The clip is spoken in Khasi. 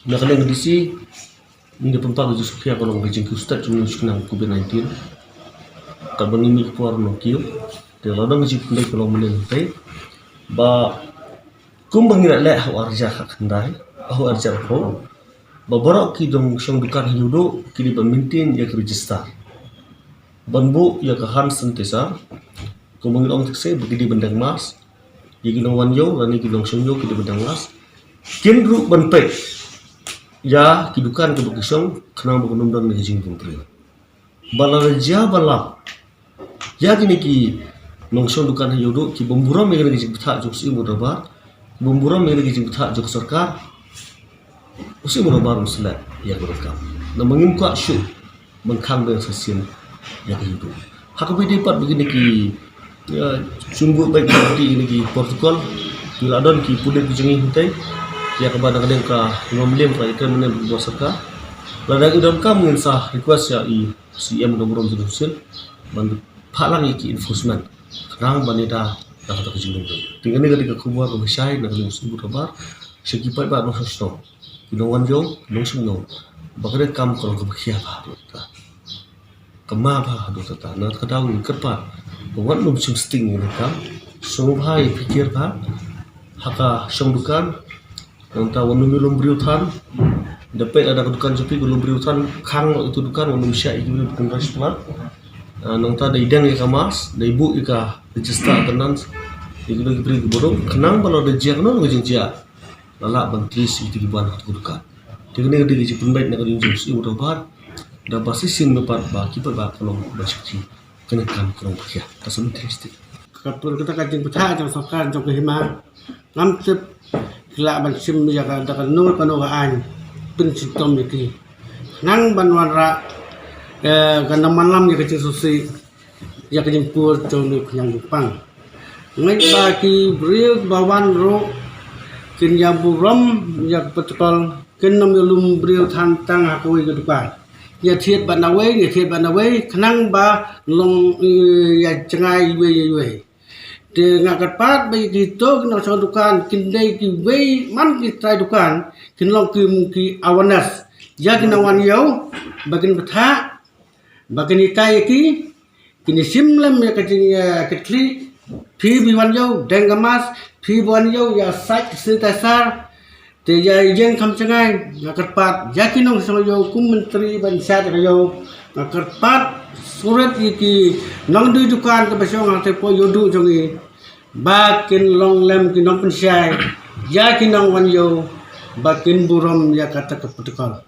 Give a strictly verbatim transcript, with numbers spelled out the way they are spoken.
Na ka liang ka D C, ngi pynpaw ka jingsngewsih ka long ka jingkiew stet jong ngi sha ka COVID nineteen. Katba ngi mih ka por nongkiew, te la don ka jingpynlong ka long mynnin te ba kumba ngi la leh ha u ar hajar khatkhyndai, ha u ar hajar arphew, ba baroh ki nongshong dukan ha Ïewduh ki dei ban maintain ïa ka register. Ban buh ïa ka hand sanitizer, kumba ngi la ong te shisha ba ki dei ban deng mask. Ïa ki nongwan ïew lane ki nongshong ïew ki dei ban deng mask. Kin ruh ban peit ïa ki dukan kiba ki shong khnang ba kan ym don ka jingbymbriew. Ba lada jia ba lap ïa kine ki nongshong dukan ha Ïewduh ki bym burom ïa kane ka jingbthah jong u Syiem u Dorbar, ki bym burom ïa kane ka jingbthah jong ka sorkar, u Syiem u Dorbar un sleh ïa ka dohkha. Namar ngim kwah shuh ban khang beiñ sa shisien ïa ka Ïewduh. Ha kaba ïadei pat bad kine ki, ïa, shong buh bad kine ki protocol, ki la don ki pulit ki jong ngi hangtei, ïa kaba na ka liang ka ngam lem ka ïa ka mynne bad ka sorkar. Lada ki donkam ngin sa request ïa i C M da burom jong u Syiem ban phah lang ïa ki enforcement khnang ban ïada da kata ka jingbymbriew. Te kane ka dei ka khubor kaba shai na ka liang u Syiem u Dorbar sha ki paidbah nongshong shnong, ki nongwan ïew, nongshong ïew, ba ka dei kam ka long kaba khia bha haduh katta, ka ma bha haduh katta. Na kata ka daw ngi kyrpad ba wat nym shim sting ïa kane ka kam, sngewbha ïa pyrkhat bha ha ka shong dukan. Nangta wat nym ïalum briew than. Da peit lada ka dukan jong phi ka lum briew than, khang noh ïa utu u dukan, wat nym shah ïa ki briew ba kin rush palat. Ah, nangta dei deng ïa ka mask, dei buh ïa ka register attendance ïa kito ki briew kiba rung, khnang ba lada jia kano kano ka jingjia la lah ban trace ïa kito kiba wan ha ka dukan. Te kane ka dei ka jingpynbeit na ka liang jong u Syiem u Dorbar. Da ba shisien pat ba ki paidbah ka long ba shakri. Kane ka kam ka long ba khia. Ka sngewthuh shisha. Ka pynbeit kata ka jingbthah jong sorkar jong ka hima. Ngam tip ki lah ban shim ïa ka da kano kano ka aiñ pynshitom ïa ki. Khnang ban wanrah, eh, ka nang manlam ïa ka jingsngewsih ïa ka jingpur jong une u khñiang jingpang. Ngeit ba ki briew ba wan ruh kin ïa burom ïa ka protocol, kin nym ïalum briew than tang ha kawei ka dukan. Ïa thied bad nawei, ïa thied bad nawei, khnang ba long, eh, ïa jngai iwei ïa iwei. Te nga kyrpad ba ïa kito ki nongshong dukan kin dei kiwei man ki trai dukan, kin long ki, ki awareness ïa ki nongwan ïew ba kin bthah, ba kin hikai ïa ki, kin ïa shim lem ïa ka jing, eh, ka thli. Phi ba wan ïew deng ka mask, phi ba wan ïew ïa sait sanitizer. Te ïa ïeng kham jngai, nga kyrpad ïa ki nongshong ïew kum myntri ban shad ïa ka ïew, nga kyrpad surit ïa ki nongdui dukan kiba shong hangtei hapoh Ïewduh jong ngi ba kin long lem ki nongpynshai ïa ki nongwan ïew ba kin burom ïa kata ka protocol.